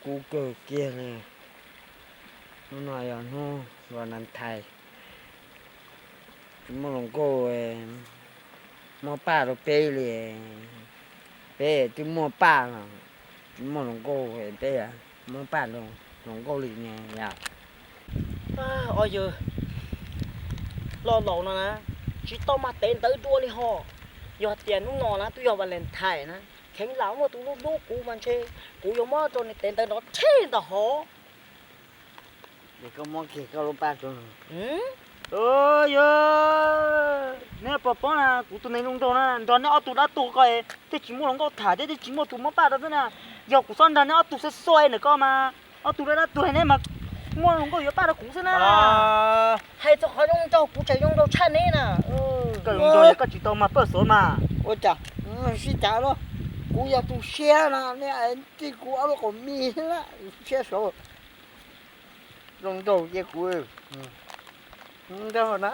Kub kawg kiag li. Hnub no yog hnub Valentine, tsis muaj hluas nkauj muab paj rau peb li. Peb twb muaj paj los tsis muaj hluas nkauj, peb muab paj rau hluas nkauj li ne yom. Os yawg, los laus no na, tsis tau mag tev ntawv dua li ho. Yog tias hnub no na twb yog Valentine na, kheev lam muaj tus hlub hlub kuv mas ntshe kuv yuav muab rau nws tev ntawv nrov rhe ntawm hov. Koj muab kiag koj lub paj rau. Yog, neb puas paub na, kuv tus neeg zoo nraug na nrog neb ob tug dab tuag ko thiaj tsis muaj hluas nkauj tham thiab thiaj tsis muaj tus muab paj rau xwb na. Yog kuv txhob nrog neb ob tug xuav xuav ntawm ko mas ob tug dab dab tuag neb mas muaj hluas nkauj yuav paj rau kuv xwb na. Hais txog qhov zoo nraug kuv tseem zoo nraug tshaj neb na. Koj zoo nraug yog koj tsis tau mag paj xov mas. Ua cas sib cav los, kuv yog tus siab no neb tij kuv ob lub qhov mis na, siab saud. Zoo nraug cia kuv nraug na.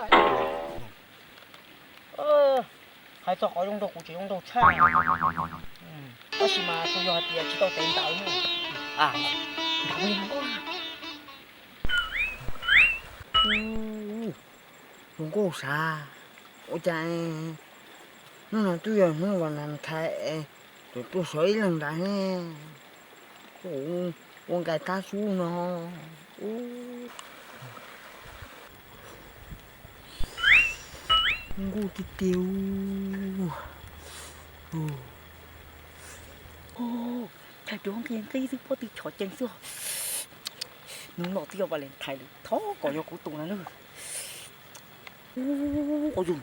Hais txog qhov zoo nraug kuv tseem zoo nraug tshaj, tab sis mas tsuas yog hais tias tsis tau tev ntawv. Ntawv li nkauj. Zoo nkauj sav, ua cas hnub no twb yog hnub Valentine, tus tuaj sawv ib leeg nrad, ua nkais tab sub no. Nkauj tiag tiag. Thaij duab nqi nqi xwb pob tw chov ceev xwb. Hnub no twb yog Valentine lawm, thov kom yog kuv tus na nawb. Ua yog,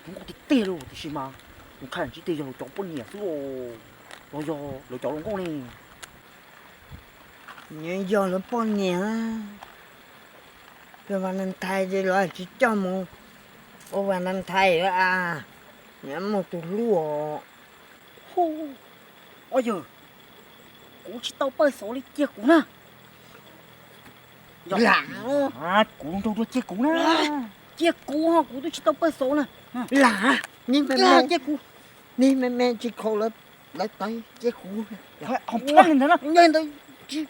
nkauj tiag tiag li tiam sis mas kuv ntshai ntsib tias yog lawv cov poj niam xwb los yog lawv cov hluas nkauj ne. Nws yog lawv poj niam, yog Valentine ces lawv tsis coj mus ua Valentine a, nws muaj tus hlub os. Ua yog, kuv tsis tau pawj xov li cia kuv na. Lam, kuv nrog dua cia kuv na. Cia kuv ho kuv twb tsis tau pawj xov na. Lam, cia kuv. Nig me me tsis khaus lawv tawv cia kuv. Ntawd tsis,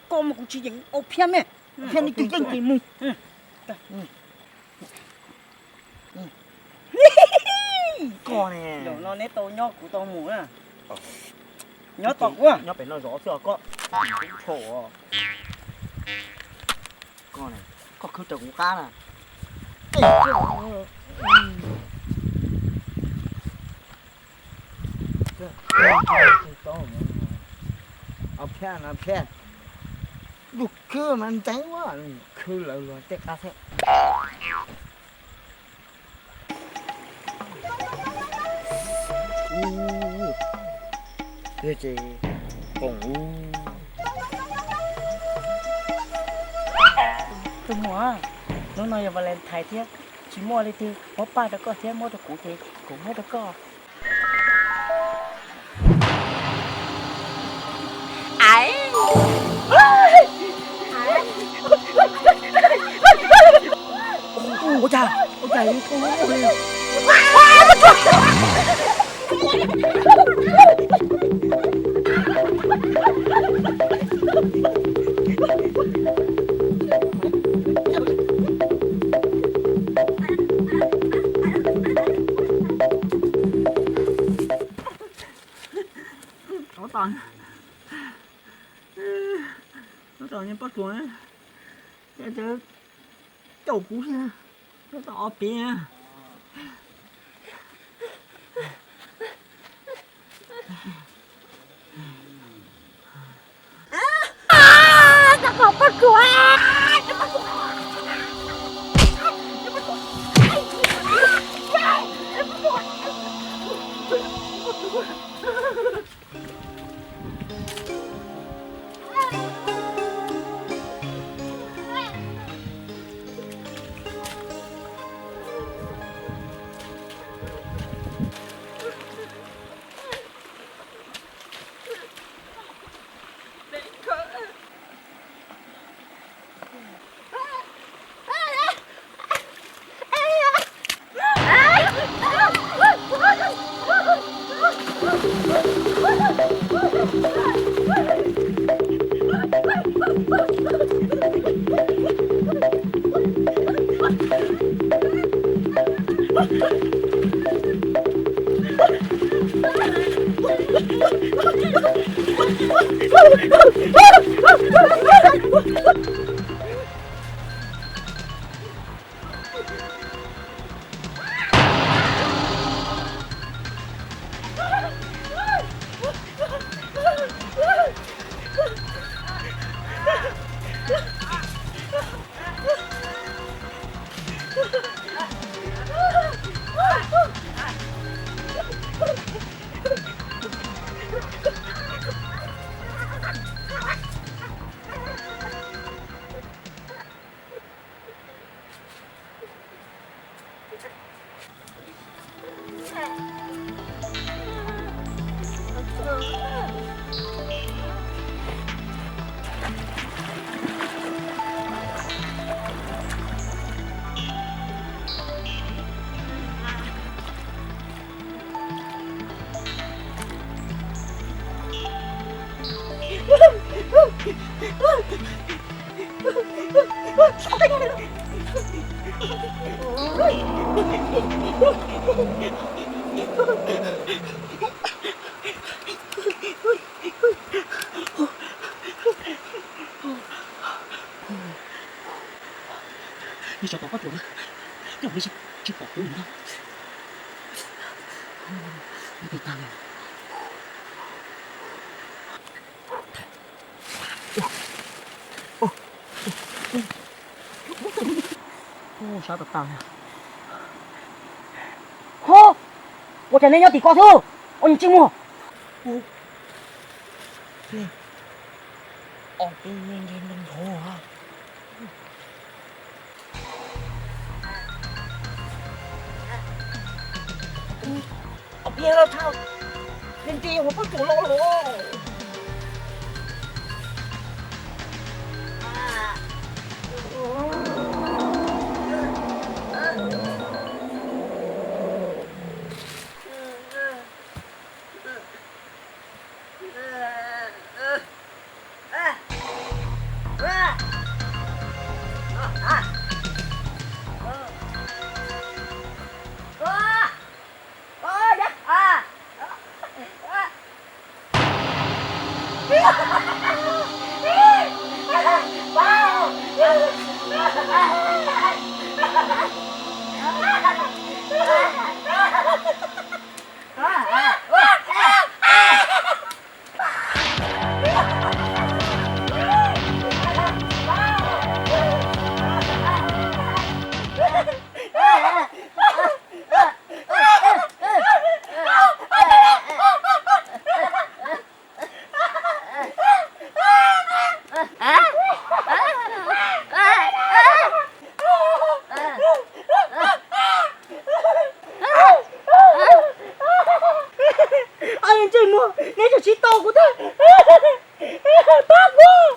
koj mas kuv tsis yeem au phiab me. Phiab li tus yeej ces mus. Koj ne, zaum no neb tau nyob kuv tau mus na. Nyob tos kuv, nyob pem no zov xwb os koj. Koj ne, koj khwb raws kuv qab na. Au phiab no phiab. Lub khwb mas ntxeev ua khwb lawv luag tej qab thiab. Ub, yog ces qoom ub. Tus muam, hnub no yog Valentine thiab, tsis muaj leej twg muab paj rau koj thiab, muab rau kuv ces kuv muab rau koj. Ua cas, ua cas Tab tom nyob pob tsuas, caum kuv thiab, tab tom ob peb. Neb tso tau Paj Tuam na, koj mus tsis pom kuv na. Neb pem tag li. Sab tag tag li. Ho, ua cas neb nyob tim ko xwb, ua ntsej muag. Ob peb neb ntsej muag. Ob peb los tau, neb ntsej muag Paj Tuam los los. Ntsej muag, neb tseem tsis tau kuv thiab. Pab kuv.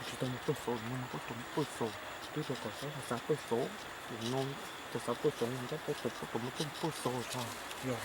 Tsis tau mus pawj xov no, pab tus mus pawj xov, twb rau kom xav xav pawj xov, tus no xav xav pawj xov no, ntsab pab tus pab tus mus pawj pawj xov tso. Yog.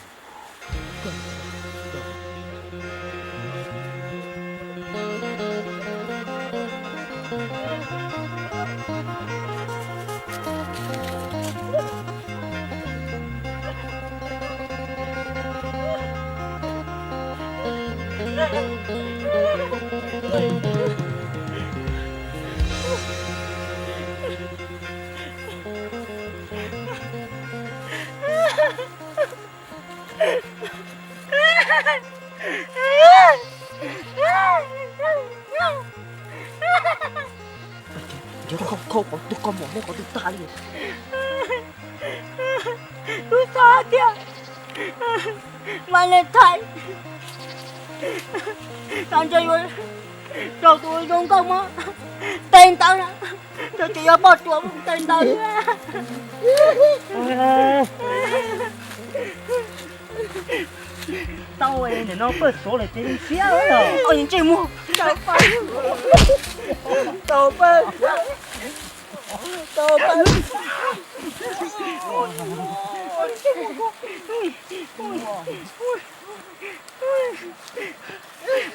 Nrhiav khau khau qhov twg koj mom neb qhov twg tag li. Kuv xav tias mas neb thaij, xav ntshe yuav raug tus zoo nkauj muab teg ntawd na, ntshe tsis yog poj ruam muab teg ntawd. Tau nim no pawj xov lawm ces zoo siab lawm. Ntsej muag, tau pawj, tau pawj.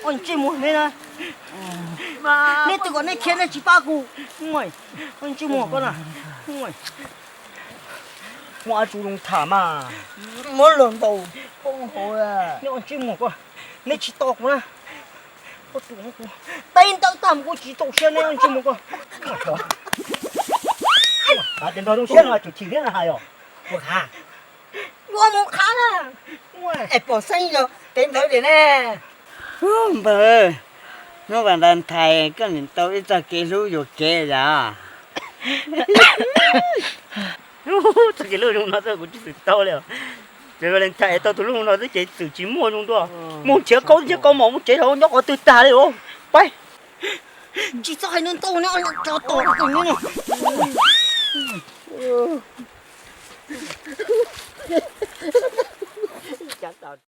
Ua ntsej muag neb na, neb twb kom neb khiav neb tsis pab kuv. Ua ntsej muag koj na, muaj dab tsi zoo tham mas. Muab los ntaus poob hauv. Neb ua ntsej muag koj, neb tsis tos kuv na. Koj tus kuv teb ntawd tag mus kuv tsis txaus siab neb ua ntsej muag koj. Hais tias nrog zoo siab no tsum chim thiab na hais os. Yuav mus qhav na. Es pom xeeb yog teb ntawd tiag ne. Npawg, Hnub Valentine koj nim tau ib txoj kev hlub yuam kev yom? Txoj kev hlub zoo no xwb kuv tsis xav tau li. Ces Valentine tau tus hlub no xwb ces txwm tsis muaj zoo dua. Muaj nrhiav kaub nrhiav kaub mos muaj tsev hauv nyob qhov twg tag li os. Pab, tsis txhob hais ntau ntau no, tso tos tus no.